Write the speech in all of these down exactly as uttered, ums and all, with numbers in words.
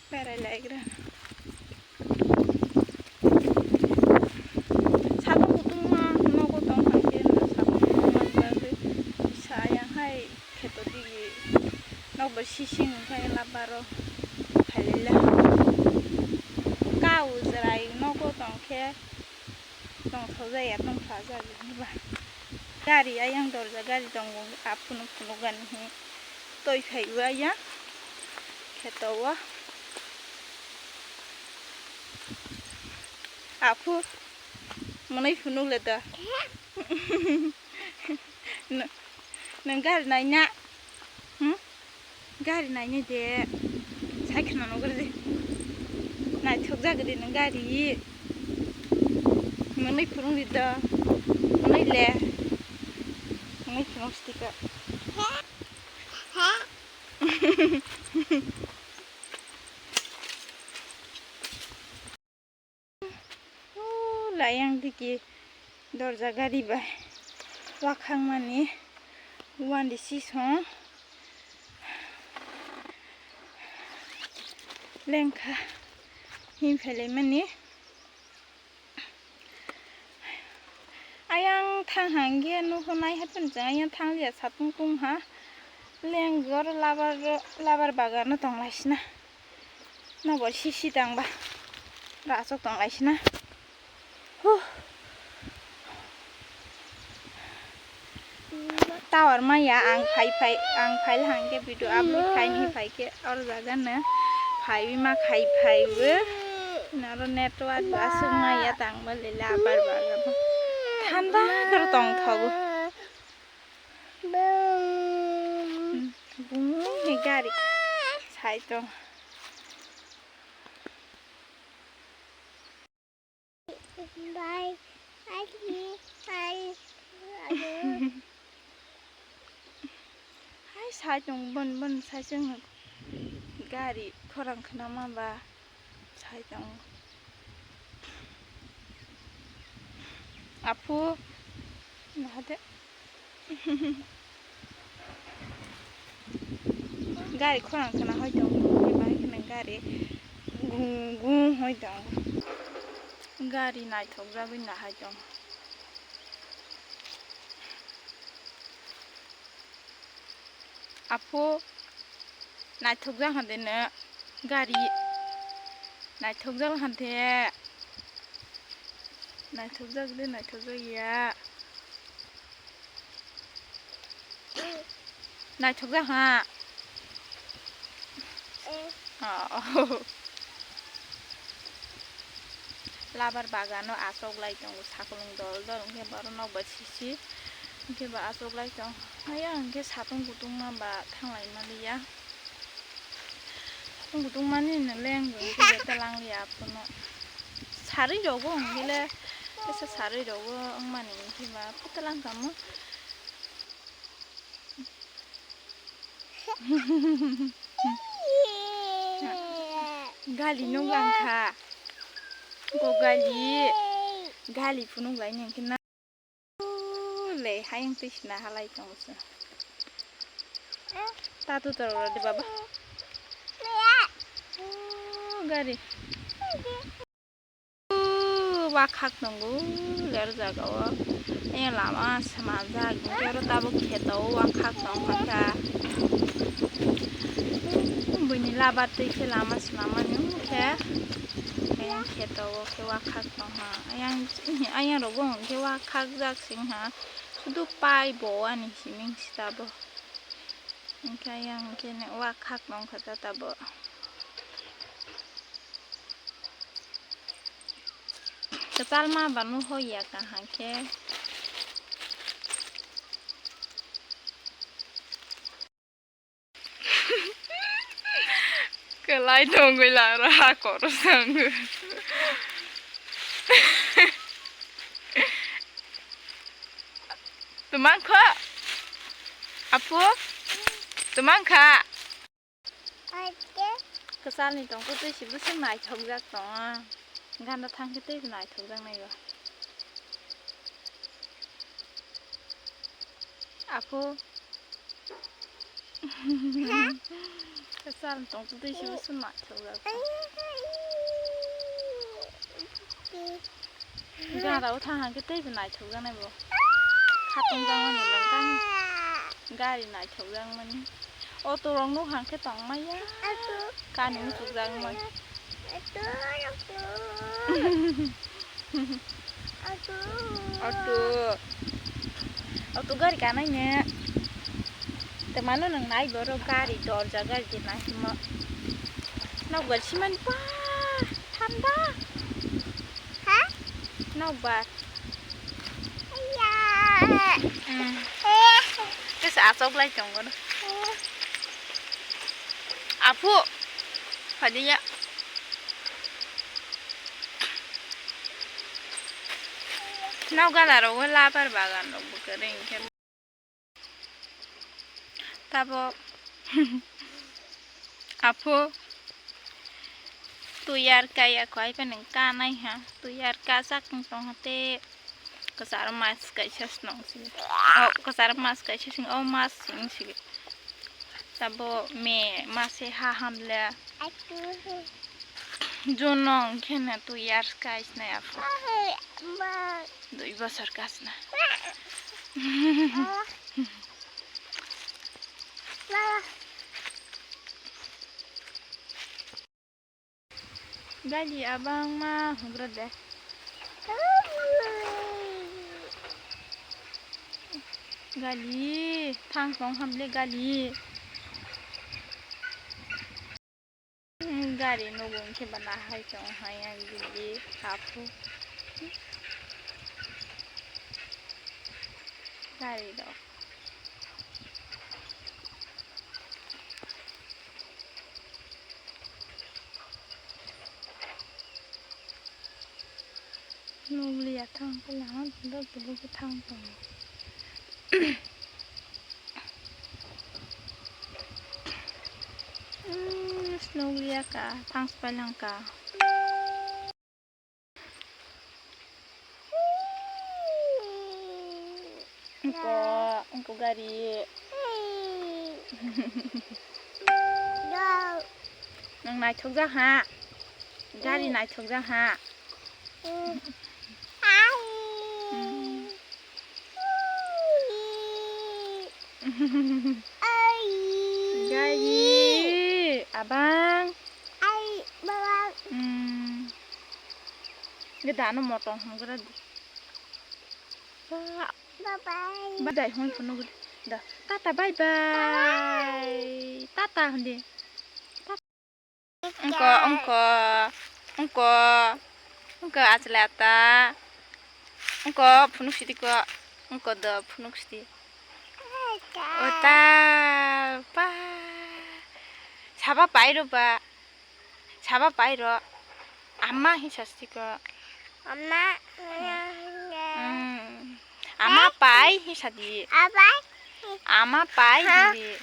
Berai laikra. Satung kutung ma nogo tong hai khe, satung kutung ma bagwi sa yang hai kheto digi. Nokbar sising khai labaro khailila. Kau jerai nogo tong khe. Tongthokjak ya, tongthokjak ya, ba. Gari ayang dorja gari tongo, aphunu phunukgani hi. Toi phaibo ayang kheto o. Aphu, mwnwi phunukle da. Nw-, nwng gari naina? Hmm? Gari nainai de. Sai khna nugri de. Naithok jagri nwng gari. Mwnwi phurung di do. Mwnwi le. Mwnwi phurung stika. O layang digi dorja gari bai wakhangmani wandi sisong lengkha himphelaimani. Ayang thang hangge nuhunai hai phano chwng ayang thangliya satung tungha. Leng oro labar, labar bagano tonglaisina. Nobo sisi tangba. Rasok tonglaisina. Huh. Tower maya ang phai phai, ang phai hangke video upload khai ni phai ke or jaga na phai ma khai phai bo. Naro network asuk maya tangba lele abar bagano. Thanda karo tongthogo. Bung ni gari sai tong. Bye. Bye. Bye. Hai sai tong bon bon sai chwng gari khorang khna ma ba. Sai tongo. Aphu, nahade. Gari khorang khna hoi tongo, bahai khna gari gung gung hoi tongo. Gari naithok jagwi nahai tongo. Aphu, naithokjak hande no gari. Naithokjak hande. Naithokjak de, naithokjak ya. Naithokjak ha. Oh. Labar bagano achuk lai tongo, sakolong dol dol, hwnkhe borok nokbar sisi, hwnkhe bo achuk lai tong. Haya hwnkhe satung kutung ma ba thanglai maliya. Satung kutung mani no leng bo hwnkhe bete langliya aphuru. Sarwi rogo hwnkhe le, tesa sarwi rogo wngmani hwnkhe ba phuta lang kamo. Gali nuk lang kha. Go gali. Gali phunuk lai ni hwnkhe na. Le hayung twi sina halai tongo se. Tatu tor ro de baba. Gari. Wakhak tongo le oro jaga o. Ayang lama swnamjak, hwnkhe oro tabuk kheto o wakhak tong kha. Buini labar twi khe lama swnam mani hwnkhe, ayang kheto o khe wakhak tong kha. Ayang, ayang rogo hwnkhe wakhak jak se wngkha, sudu pai bo ani simi wngse tabuk. Hwnkhe ayang hwnkhe wakhak tong kha ta tabuk. Kwchal ma ba nuhoi ya kaham khe. Kwlai tongwi la oro ha koro sango. Twmang kha? Aphu? Twmang kha? Kwchalni tongtwtwi se bwswk naithokjak tongo. Gana thangkhe teibo naithokjaknai bo. Aphu. Sal tong tei se se naithok jak. Gara o thang hang khe tei bo naithok jak nai bo. Khatong jak mani lang kani. Gari naithok jak mani. Auto rok nuk hang khe tong maya. Kani muchuk jak mani. Auto. Auto gari kanai ne. Te mano nang nai boro gari dorja gari de nai mo. Nok bar siman pa thanda. Ha? Nok bar. Ya. Hmm. Kesa asok lai tongo. Apu. Phadiya. Nokgala rogo labar bagan rok bo kwrwi hinkhe. Tabok apo tuyar kaya koi pa nang kanai ha, tuyar kajak wng tong ha te kwcharo mas kaisa se nong si. O kwcharo mas kaisa sing o mas sing si. Tabok me mase ha hamle. Jono hwnkhe na tuyar kaisnai apo. Dui bosor kasna. Gali abangma hugra de. Gali thang tong hamle gali. Hmm, gari nugo hwnkhe ba nahai tong hai ang gili apo. Gari rok. Nukliya thang khe lang, dok dok khe thang tongo. Umm, nukliya ka, thang si pai lang ka. Engko, engko gari. Nang naithok jak ha. Gari naithok jak ha. Gari abang. Hmm. Gada no motong hong gada di. Bye bye. Badai hong kono gada. Da. Tata bye bye. Tata hon di. Engko, engko, engko, engko achlai ata, engko phunuk sidi ko, engko do phunuk sidi. Ota, pa, saba pai ro ba, saba pai ro, ama hi sasti ko. Ama, hmm, ama pai hi sadi. Ama pai hi.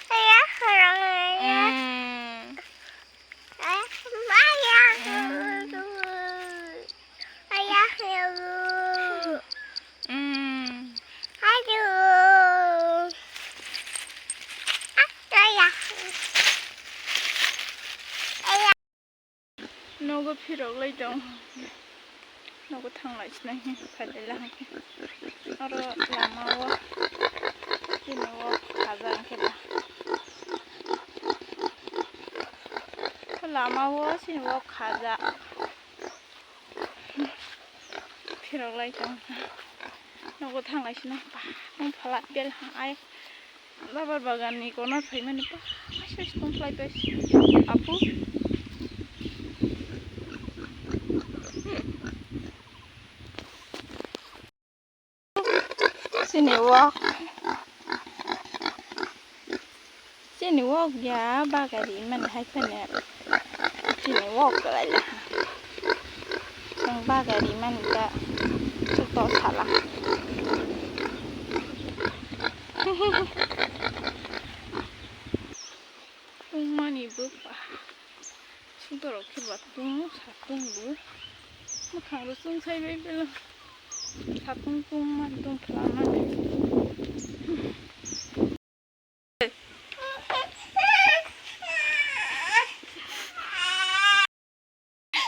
Hmm. Nogo phirok lai tong. Nogo thanglai sinai khe, phailai la khe. Oro lama o chini wok khaja hwnkhe da. Lama o chini wok khaja. Phirok lai tong. Nogo thanglai sinai. Bang phala bel ha ai. Rubber bagan ni kono phaimani pa, sai tong khlai pai apu. Chini wok, chini wok ya bagari mani hai phane. Chini wok kwlai le. Chwng bagari mani ta chwng to sala. Tungmani bwkha. Sudorok khe ba tung satung bo. Mwkhang bo chwng sai bai bela. Satung tungmani tungphla mani.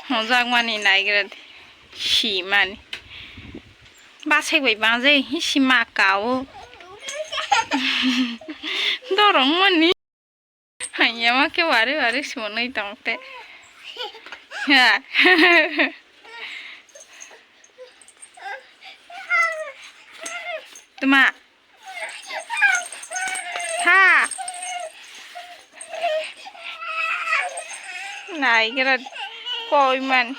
Hojak mani naigra de. Si mani. Basai bai bangjai hi si ma kao. Dorong mani. Hanya ma ke wari wari simonai tong te. Ha. Tuma. Ha. Naigra koi man.